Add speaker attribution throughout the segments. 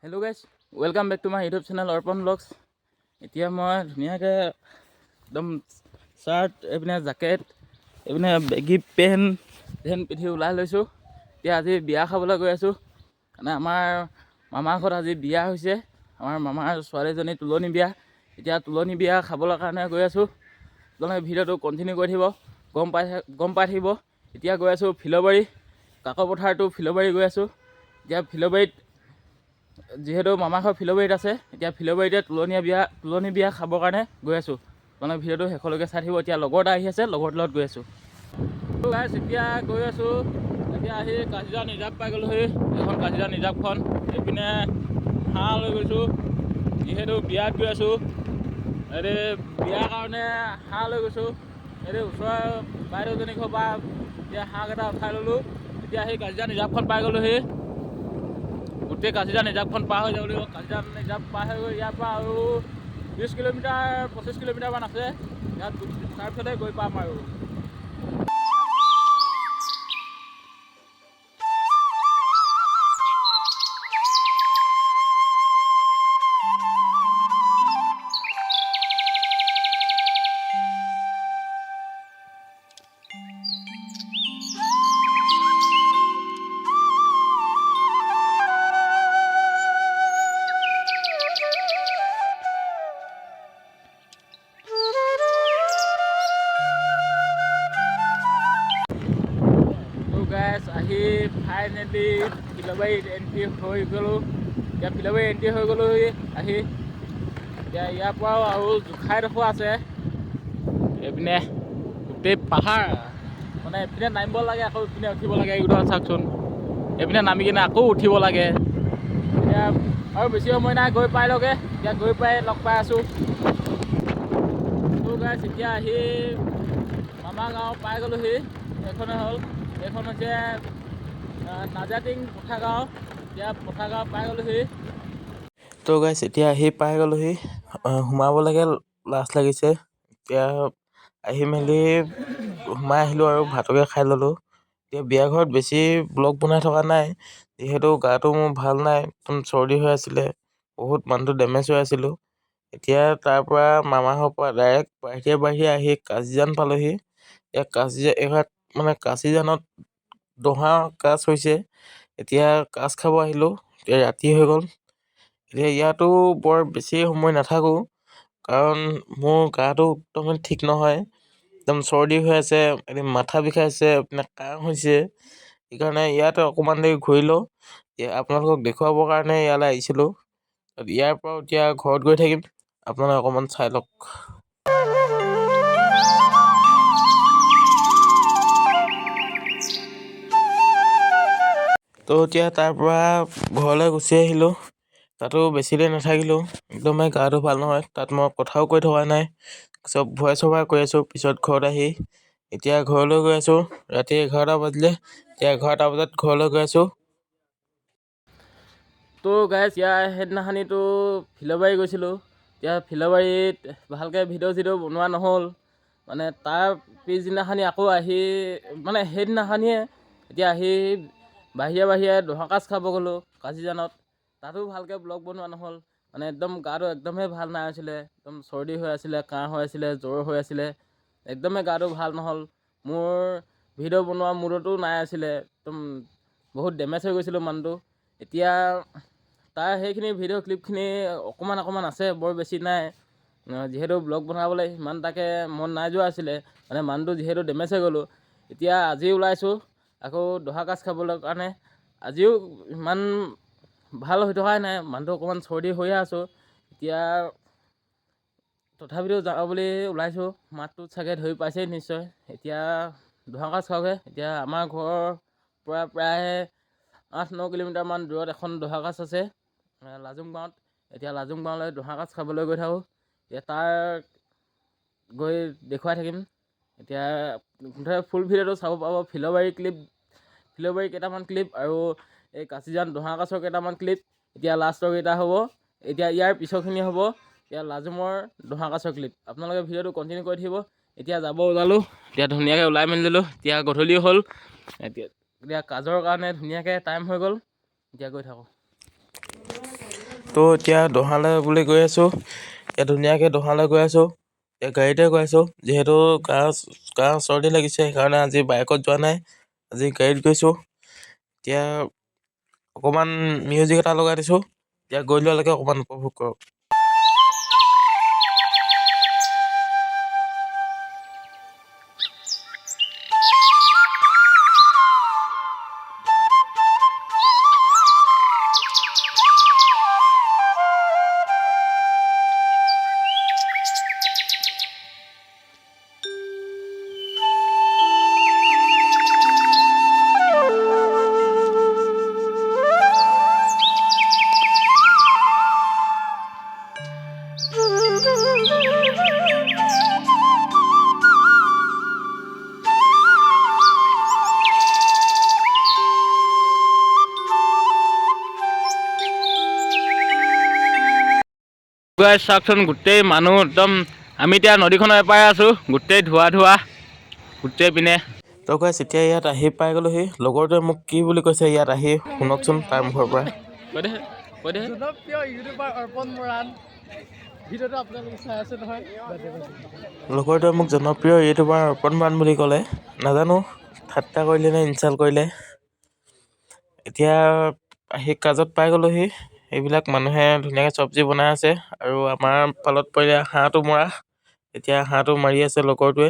Speaker 1: Hello guys, welcome back to my YouTube channel Arpan blogs. এতিয়া মই ধুনীয়াকৈ একদম চাৰ্ট, এইপিনে জেকেট, এইপিনে বেগী পেণ্ট যেন পিন্ধি ওলাই লৈছোঁ। এতিয়া আজি বিয়া খাবলৈ গৈ আছোঁ। মানে আমাৰ মামাৰ ঘৰত আজি বিয়া হৈছে, আমাৰ মামাৰ ছোৱালীজনী তোলনি বিয়া। এতিয়া তোলনি বিয়া খাবলৈ কাৰণে গৈ আছোঁ। আপোনালোকে ভিডিঅ'টো কণ্টিনিউ কৰি থাকিব, গম পাই থাকিব। এতিয়া গৈ আছোঁ ফিল'বাৰী, কাকপথাৰ টু ফিল'বাৰী গৈ আছোঁ। এতিয়া ফিল'বাৰীত, যিহেতু মামা ঘৰ ফিল'বাৰীত আছে, এতিয়া ফিল'বাৰীতে তোলনি বিয়া খাবৰ কাৰণে গৈ আছোঁ। মানে ভিডিঅ'টো শেষলৈকে চাই থাকিব। এতিয়া লগৰ এটা আহি আছে, লগৰটোৰ লগত গৈ আছোঁ। গাইছ, এতিয়া গৈ আছোঁ। এতিয়া আহি কাজিৰঙা ৰিজাৰ্ভ পাই গ'লোহি। এইখন কাজিৰঙা ৰিজাৰ্ভখন। এইপিনে হাঁহ লৈ গৈছোঁ, যিহেতু বিয়াত গৈ আছোঁ। এই বিয়াৰ কাৰণে হাঁহ লৈ গৈছোঁ। এই ওচৰৰ বাইদেউজনী ঘৰৰ পৰা এতিয়া হাঁহকেইটা উঠাই ল'লোঁ। এতিয়া আহি কাজিৰঙা ৰিজাৰ্ভখন পাই গ'লোহি। গোটেই কাজিৰঙা ৰিজাৰ্ভখন পাৰ হৈ যাব লাগিব। কাজিৰঙা ৰিজাৰ্ভ পাৰ হৈ গৈ ইয়াৰ পৰা আৰু 20 কিলোমিটাৰ, 25 কিলোমিটাৰমান আছে ইয়াত। তাৰপিছতে গৈ পাম আৰু। তো গাইছ, আহি ফাইনেলি ফিলবাৰীত এণ্ট্ৰি হৈ গ'লোঁ। এতিয়া ফিলবাৰী এণ্ট্ৰি হৈ গ'লোঁ আহি। এতিয়া ইয়াৰ পৰাও আৰু জোখাইডোখৰ আছে। এইপিনে গোটেই পাহাৰ, মানে এইপিনে নামিব লাগে, আকৌ ইপিনে উঠিব লাগে। এইকেইটা চাওকচোন, এইপিনে নামি কিনে আকৌ উঠিব লাগে। এতিয়া আৰু বেছি সময় নাই, গৈ পাই লগে। এতিয়া গৈ পাই লগ পাই আছোঁ। তো গাইছ, এতিয়া আহি মামা গাঁও পাই গ'লোহি। এইখনে হ'ল, এইখন হৈছে নাজাটিং পথাগাঁও। এতিয়া পথাগাঁও পাই গ'লোহি।
Speaker 2: তো গাইছ, এতিয়া আহি পাই গ'লোহি। সোমাবলৈকে লাজ লাগিছে। এতিয়া আহি মেলি সোমাই আহিলোঁ আৰু ভাতকে খাই ল'লোঁ। এতিয়া বিয়া ঘৰত বেছি ব্লগ বনাই থকা নাই, যিহেতু গাটো মোৰ ভাল নাই, একদম চৰ্দি হৈ আছিলে বহুত, মানুহটো ডেমেজ হৈ আছিলোঁ। এতিয়া তাৰ পৰা, মামা ঘৰৰ পৰা ডাইৰেক্ট বাহিৰে বাহিৰে আহি কাজিজান পালোহি। এতিয়া ইয়াত মানে কাজিজানত দহা কাজ হৈছে। এতিয়া কাজ খাব আহিলোঁ। এতিয়া ৰাতি হৈ গ'ল। এতিয়া ইয়াতো বৰ বেছি সময় নাথাকোঁ, কাৰণ মোৰ গাটো একদমেই ঠিক নহয়। একদম চৰ্দি হৈ আছে, এদিন মাথা বিষাইছে, আপোনাৰ কাহ হৈছে। সেইকাৰণে ইয়াতে অকণমান দেৰি ঘূৰি লওঁ। আপোনালোকক দেখুৱাবৰ কাৰণে ইয়ালৈ আহিছিলোঁ। ইয়াৰ পৰাও এতিয়া ঘৰত গৈ থাকিম। আপোনালোকে অকণমান চাই লওক। তো এতিয়া তাৰ পৰা ঘৰলৈ গুচি আহিলোঁ। তাতো বেছি দেৰি নাথাকিলোঁ, একদমেই গাটো ভাল নহয়। তাত মই কথাও কৈ থকা নাই, চব ভইচ অভাৰ কৰি আছোঁ। পিছত ঘৰত আহি এতিয়া ঘৰলৈ গৈ আছোঁ। ৰাতি 11টা বাজিলে। এতিয়া 11টা বজাত ঘৰলৈ গৈ আছোঁ।
Speaker 1: তো গাইছ, ইয়াৰ সেইদিনাখনিতো ফিল'বাৰী গৈছিলোঁ। এতিয়া ফিল'বাৰীত ভালকৈ ভিডিঅ' চিডিঅ' বনোৱা নহ'ল। মানে তাৰ পিছদিনাখনি আকৌ আহি, মানে সেইদিনাখনিয়ে এতিয়া আহি বাহিৰে বাহিৰে দহা কাজ খাব গ'লোঁ কাজিজানত। তাতো ভালকৈ ব্লগ বনোৱা নহ'ল। মানে একদম গাটো একদমেই ভাল নাই আছিলে, একদম চৰ্দি হৈ আছিলে, কাহ হৈ আছিলে, জ্বৰ হৈ আছিলে। একদমেই গাটো ভাল নহ'ল। মোৰ ভিডিঅ' বনোৱা মুডতো নাই আছিলে, একদম বহুত ডেমেজ হৈ গৈছিলোঁ মানুহটো। এতিয়া তাৰ সেইখিনি ভিডিঅ' ক্লিপখিনি অকণমান অকণমান আছে, বৰ বেছি নাই। যিহেতু ব্লগ বনাবলৈ ইমান তাকে মন নাই যোৱা আছিলে, মানে মানুহটো যিহেতু ডেমেজ হৈ গ'লোঁ। এতিয়া আজি ওলাইছোঁ আকৌ দহা কাজ খাবলৈ কাৰণে। আজিও ইমান ভাল হৈ থকাই নাই, মানুহটো অকণমান চৰ্দি হৈয়ে আছোঁ এতিয়া। তথাপিতো যাওঁ বুলি ওলাইছোঁ। মাতটোত চাগে ধৰি পাইছেই নিশ্চয়। এতিয়া দহা কাজ খাওঁগৈ। এতিয়া আমাৰ ঘৰৰ পৰা প্ৰায় 8-9 কিলোমিটাৰমান দূৰত এখন দহা কাজ আছে লাজুং গাঁৱত। এতিয়া লাজুং গাঁৱলৈ দহা কাজ খাবলৈ গৈ থাকোঁ। এতিয়া তাৰ গৈ দেখুৱাই থাকিম। এতিয়া মুঠতে ফুল ভিডিঅ'টো চাব পাব। ফিল'বাৰী ক্লিপ, ফিল'বাৰী কেইটামান ক্লিপ আৰু এই কাচিজান দহা কাছৰ কেইটামান ক্লিপ। এতিয়া লাষ্টৰ কেইটা হ'ব, এতিয়া ইয়াৰ পিছৰখিনি হ'ব এতিয়া লাজুমৰ দহা কাছৰ ক্লিপ। আপোনালোকে ভিডিঅ'টো কণ্টিনিউ কৰি থাকিব। এতিয়া যাব ওলালোঁ। এতিয়া ধুনীয়াকৈ ওলাই মেলি দিলোঁ। এতিয়া গধূলিও হ'ল। এতিয়া এতিয়া কাজৰ কাৰণে ধুনীয়াকৈ টাইম হৈ গ'ল। এতিয়া গৈ থাকোঁ।
Speaker 2: তো এতিয়া দহালৈ বুলি গৈ আছোঁ। এতিয়া ধুনীয়াকৈ দহালৈ গৈ আছোঁ। এতিয়া গাড়ীতে গৈ আছোঁ, যিহেতু কাহ কাহ চৰ্দি লাগিছে, সেইকাৰণে আজি বাইকত যোৱা নাই, আজি গাড়ীত গৈছোঁ। এতিয়া অকণমান মিউজিক এটা লগাই দিছোঁ। এতিয়া গৈ লোৱালৈকে অকণমান উপভোগ কৰক।
Speaker 1: গাইজ, চাওকচোন, গোটেই মানুহ একদম। আমি এতিয়া নদীখনৰ এপাৰে আছোঁ, গোটেই ধোৱা ধোৱা গোটেই পিনে।
Speaker 2: তো গাইজ, এতিয়া ইয়াত আহি পাই গ'লোহি। লগৰটোৱে মোক কি বুলি কৈছে ইয়াত আহি, শুনকচোন তাৰ মুখৰ পৰা।
Speaker 1: কৈ দে, কৈ দে।
Speaker 3: জনপ্ৰিয় ইউটিউবাৰ অৰ্পণ মৰাণ, ভিডিঅ'টো আপোনালোকে চাই আছে নহয়?
Speaker 2: লগৰটোৱে মোক জনপ্ৰিয় ইউটিউবাৰ অৰ্পণ মৰাণ বুলি ক'লে। নাজানো ঠাট্টা কৰিলে নে ইনচাল্ট কৰিলে। এতিয়া আহি কাজত পাই গ'লোহি। এইবিলাক মানুহে ধুনীয়াকৈ চব্জি বনাই আছে আৰু আমাৰ পালত পৰিলে হাঁহটো মৰা। এতিয়া হাঁহটো মাৰি আছে লগৰটোৱে।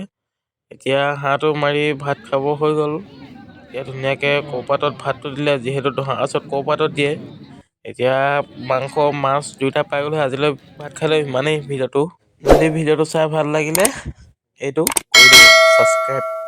Speaker 2: এতিয়া হাঁহটো মাৰি ভাত খাব হৈ গ'ল। এতিয়া ধুনীয়াকৈ কৌপাতত ভাতটো দিলে, যিহেতু দহা কাজত কৌপাতত দিয়ে। এতিয়া মাংস মাছ দুয়োটা পাই গ'লো। আজিলৈ ভাত খালে ইমানেই। ভিডিঅ'টো যদি ভিডিঅ'টো চাই ভাল লাগিলে এইটো কৰি দিব ছাবস্ক্ৰাইব।